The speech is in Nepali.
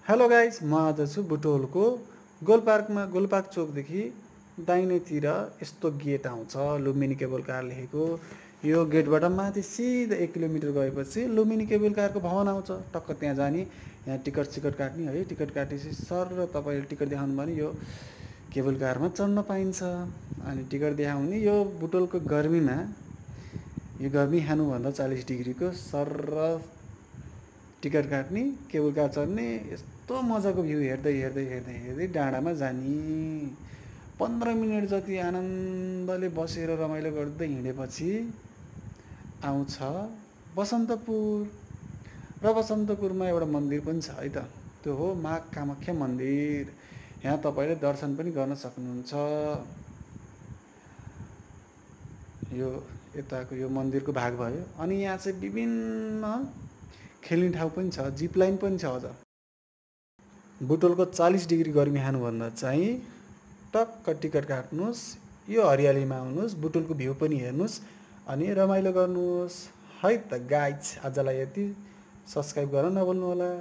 हेलो गाइस, म आज छु बुटोलको गोलपार्कमा। गोलपार्क चोकदेखि दाहिनेतिर यस्तो गेट आउँछ, लुम्बिनी केबल कार लेखेको। यो गेटबाट माथि सिधा 1 किलोमिटर गएपछि लुम्बिनी केबल कारको भवन आउँछ। टक्क त्यहाँ जाने, यहाँ टिकट काट्ने है। टिकट काटेपछि सर तपाईँले टिकट देखाउनु भने यो केबल कारमा चढ्न पाइन्छ। अनि टिकट देखाउने यो बुटोलको गर्मीमा, यो गर्मी खानुभन्दा 40 डिग्रीको सर टिकट काट्ने, केबल कार चढ्ने, यस्तो मजाको भ्यू हेर्दै हेर्दै हेर्दै हेर्दै डाँडामा जाने। 15 मिनट जति आनन्दले बसेर रमाइलो गर्दै हिँडेपछि आउँछ बसन्तपुर। र बसन्तपुरमा एउटा मन्दिर पनि छ है त, त्यो हो माँ कामाख्या मन्दिर। यहाँ तपाईँले दर्शन पनि गर्न सक्नुहुन्छ। यो यताको यो मन्दिरको भाग भयो। अनि यहाँ चाहिँ विभिन्न खेल्ने ठाउँ पनि छ, जिप लाइन पनि छ। अझ बुटोलको 40 डिग्री गर्मी खानुभन्दा चाहिँ टक्क टिकट काट्नुहोस्, यो हरियालीमा आउनुहोस्, बुटोलको भ्यू पनि हेर्नुहोस् अनि रमाइलो गर्नुहोस् है त गाइज। आजलाई यति। सब्सक्राइब गर्न नभुल्नु होला।